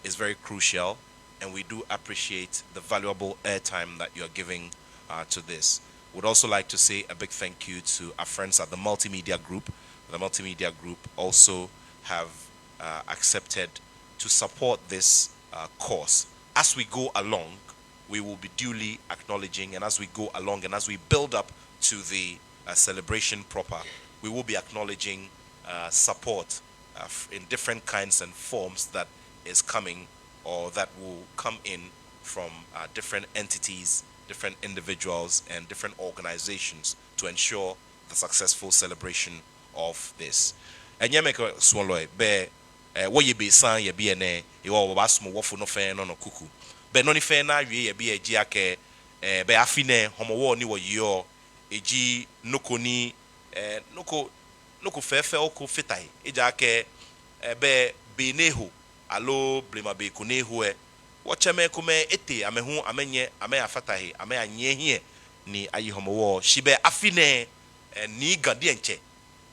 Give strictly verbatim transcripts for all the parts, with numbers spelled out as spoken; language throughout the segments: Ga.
is very crucial, and we do appreciate the valuable airtime that you're giving, uh, to this. Would also like to say a big thank you to our friends at the Multimedia Group. The Multimedia Group also have, uh, accepted to support this, uh, cause. As we go along, we will be duly acknowledging, and as we go along and as we build up to the, uh, celebration proper, we will be acknowledging, uh, support, uh, f-, in different kinds and forms that is coming or that will come in from, uh, different entities, different individuals, and different organizations to ensure the successful celebration of this. Ɛnyɛ mɛi kɛ suɔlɔi, bɛ, eh, wɔyɛ be saŋŋ yɛ biɛ nɛɛ, hewɔ wɔbaasumɔ wɔfo nɔ fɛɛ nɔ nɔ kuku. Bɛ nɔ ni fɛɛ nɔ awie yɛ biɛ ji akɛ, eh, bɛ afi nɛɛ Hɔmɔwɔ ni wɔyeɔ, eji nɔ ko ni, eh, nɔ ko, nɔ ko fɛfɛo ko fata he. Ejaakɛ, eh, bɛ be ni eho, aloo blema be ko ni eho lɛ, wɔtsɛmɛi komɛi etee amɛ hu amɛnyɛ amɛyafata he, amɛyanyiɛ hiɛ ni aye Hɔmɔwɔ. Shi bɛ afi nɛɛ, eh, Nii Ga diɛŋtsɛ,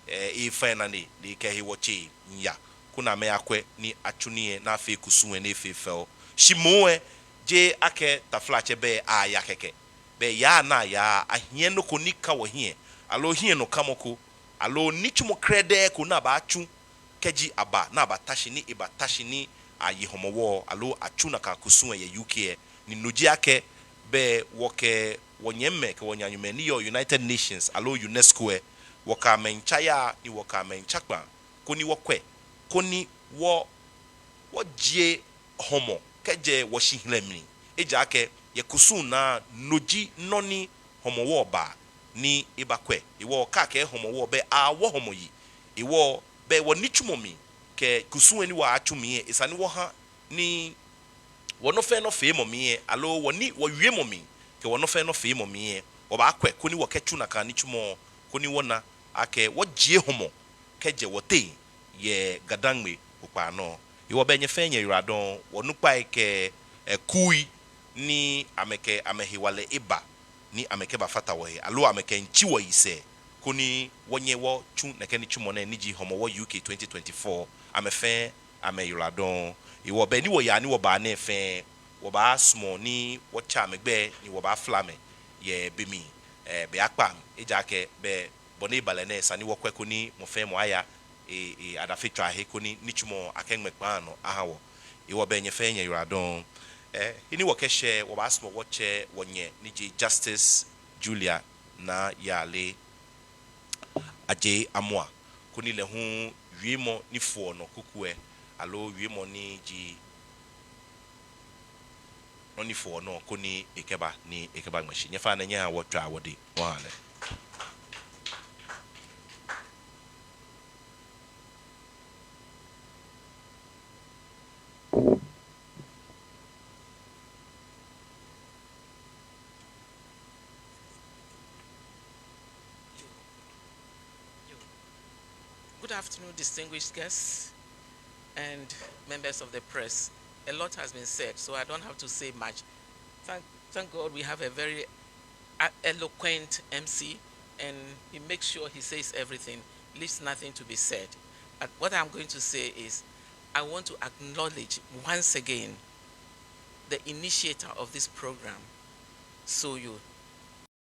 eh, eefa enane, ni ekɛ hewɔtsei miiya, koni amɛyakwɛ ni atsu nii lɛ ni afee kusum lɛ ni efee fɛo. Shi moŋ lɛ, jeee akɛ taflatsɛ bɛ aya kɛkɛ. Bɛ yaa ni ayaa, ahiɛ nɔ ko ni ka wɔhiɛ, aloo hiɛnɔkamɔ ko, aloo nitsumɔ krɛdɛɛ ko ni abaatsu kɛji aba, ni abata shi, ni ebata shi ni aye Hɔmɔwɔ, aloo atsu nakai kusum lɛ yɛ U K lɛ, ni no ji akɛ, bɛ wɔkɛ wɔnyɛmimɛi kɛ wɔnanemɛi ni yɔɔ United Nations aloo UNESCO lɛ, wɔkɛ amɛ miitsa yaa, ni wɔkɛ amɛ miitsa kpaa, koni wɔkwɛ, koni wɔ, wɔjie hɔmɔ kɛjɛ wɔshihilɛ mli. Ejaakɛ yɛ kusum naa, no ji nɔ ni Hɔmɔwɔ ba ni ebakwɛ. Hewɔ kɛ akɛɛ Hɔmɔwɔ, bɛ awo hɔmɔ yi. Hewɔ bɛ wɔnitsumɔ mli kɛ kusum lɛ ni wɔaatsu mli lɛ, esa ni wɔha ni wɔnɔ fɛɛ nɔ feemɔ mli lɛ, aloo wɔnii, wɔwiemɔ mli kɛ wɔnɔ fɛɛ nɔ feemɔ mli lɛ, wɔbaakwɛ koni wɔkɛtsu nakai nitsumɔ, koni wɔna akɛ wɔjie hɔmɔ kɛjɛ wɔteŋ yɛ GaDangme kpokpaa nɔ. Hewɔ bɛ nyɛ fɛɛ nyɛyiwaladɔŋŋ, wɔnukpai kɛ, eh, kui ni amɛkɛ amɛhewalɛ eba ni amɛkɛbafata wɔhe, aloo amɛkɛmiitsi wɔyisɛɛ, koni wɔnyɛ wɔtsu nɛkɛ nitsumɔ nɛɛ ni ji Hɔmɔwɔ U K twenty twenty-four, amɛ fɛɛ amɛyiwaladɔŋŋ. Hewɔ bɛ ni wɔyaa ni wɔbaa nɛɛ fɛɛ, wɔbaasumɔ ni wɔtsa amɛgbɛi ni wɔbaafla amɛ yɛ be mli, eh, be akpa mli. Ejaakɛ bɛ bɔ ni eba lɛ nɛɛ, esa ni wɔkwɛ koni mɔ fɛɛ mɔ aya e, e, adafitswaa he, koni nitsumɔ akɛŋmɛ kpaa nɔ aha wɔ. Hewɔ bɛ nyɛ fɛɛ nyɛyiwaladɔŋŋ. Eh, he ni wɔkɛshɛ, wɔbaasumɔ wɔtsɛ wɔnyɛ ni ji Justice Julia Naa Yale Adjei Amoah, koni lɛ hu wiemɔ ni foɔ nɔ kuku lɛ, aloo wiemɔ ni ji nɔ ni foɔ nɔ, koni ekɛba ni ekɛbaŋmɛ shi. Nyɛfainɛ nyɛhaa wɔtswaa wɔdɛŋ wɔhaa lɛ. Good afternoon, distinguished guests and members of the press. A lot has been said, so I don't have to say much. Thank, thank God we have a very, uh, eloquent M C, and he makes sure he says everything, leaves nothing to be said. But what I'm going to say is, I want to acknowledge once again the initiator of this program, Soyo,